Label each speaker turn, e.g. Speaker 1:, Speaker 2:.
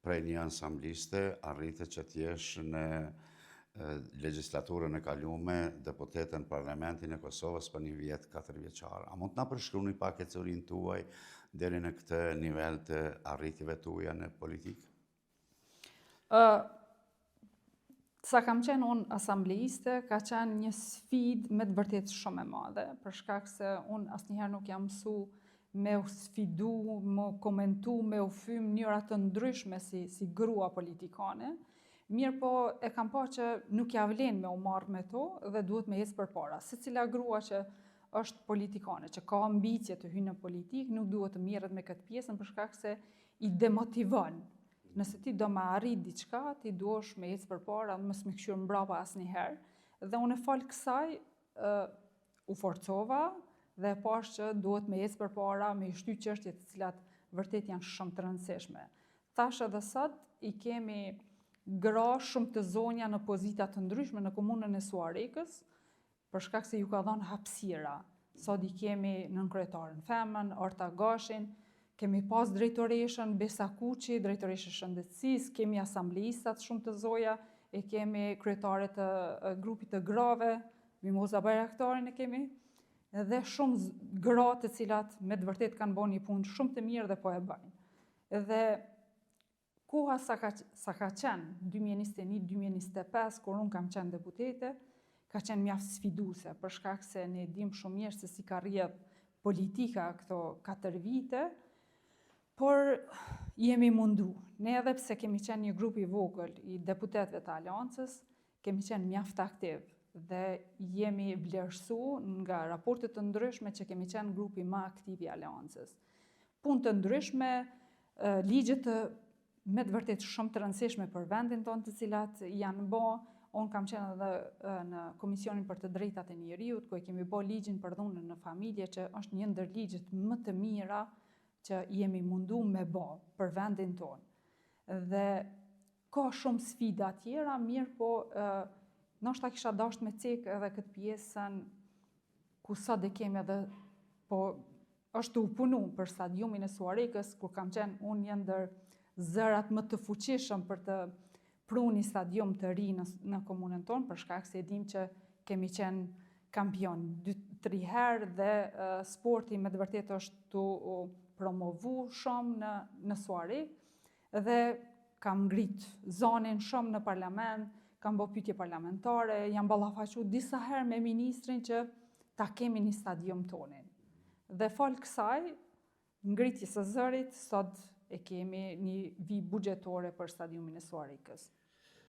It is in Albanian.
Speaker 1: Prej një asambliste arrite që të jesh në legjislaturën e kalume deputete në Parlamentin e Kosovës për një vjet katërvjeçar. A mund të na përshkruani pak ecurinë tuaj deri në këtë nivel të arritjeve tuaja në politikë?
Speaker 2: Ë Sa kam qenë unë asambleiste, ka qenë një sfidë me të vërtetë shumë e madhe, për shkak se unë asnjëherë nuk jam mësu me u sfidu, me u komentu, me u fy në mënyra të ndryshme si, si grua politikane. Mirëpo e kam pa që nuk ja vlen me u marrë me to dhe duhet me ecë përpara. Secila grua që është politikane, që ka ambicie të hyjë në politikë, nuk duhet të merret me këtë pjesën për shkak se i demotivon. Nëse ti do me arrit diçka, ti duhesh me ecë përpara, mos me kqyr mbrapa asnjëherë. Dhe unë falë kësaj uh, u forcova dhe e pash që duhet me ecë përpara, me i shty çështje të cilat vërtet janë shumë të rëndësishme. Tash edhe sot i kemi gra shumë të zonja në pozita të ndryshme në komunën e Suharekës, për shkak se ju ka dhënë hapësira. Sot i kemi nënkryetaren femën, Arta Gashin, kemi pas drejtoreshën Besa Kuçi, drejtoreshë e shëndetësisë, kemi asambleistat shumë të zoja, e kemi kryetare të grupit të grave, Mimoza Bajraktarin e kemi, dhe shumë gra të cilat me të vërtet kanë bo një punë shumë të mirë dhe po e bëjnë. Dhe Koha sa ka, sa ka qenë, 2021-2025, kur unë kam qenë deputete, ka qenë mjaft sfiduese, për shkak se ne dim shumë mirë se si ka rrjedh politika këto 4 vite, por jemi mundu. Ne edhe pse kemi qenë një grup i vogël i deputetëve të Aleancës, kemi qenë mjaft aktiv dhe jemi vlerësu nga raporte të ndryshme që kemi qenë grupi më aktiv i Aleancës. Punë të ndryshme, ligje të me të vërtetë shumë të rëndësishme për vendin tonë të cilat janë bo. Unë kam qenë edhe në Komisionin për të Drejtat e Njeriut, ku e kemi bo ligjin për dhunën në familje, që është një ndër ligjet më të mira që jemi mundu me bo për vendin tonë. Dhe ka shumë sfida tjera, mirëpo, ndoshta kisha dasht me cek edhe këtë pjesën ku sot e kemi edhe po është tu u punu për stadiumin e Suharekës, kur kam qenë unë një ndër zërat më të fuqishëm për të pru një stadium të ri në, në komunën tonë, për shkak se e dim që kemi qenë kampion 2-3 herë dhe uh, sporti me të vërtetë është tu u promovu shumë në, në Suharekë dhe kam ngrit zonin shumë në parlament, kam bo pyetje parlamentare, jam ballafaqu disa herë me ministrin që ta kemi një stadium tonin. Dhe falë kësaj, ngritjes së zërit, sot e kemi një vijë buxhetore për stadiumin e Suharekës.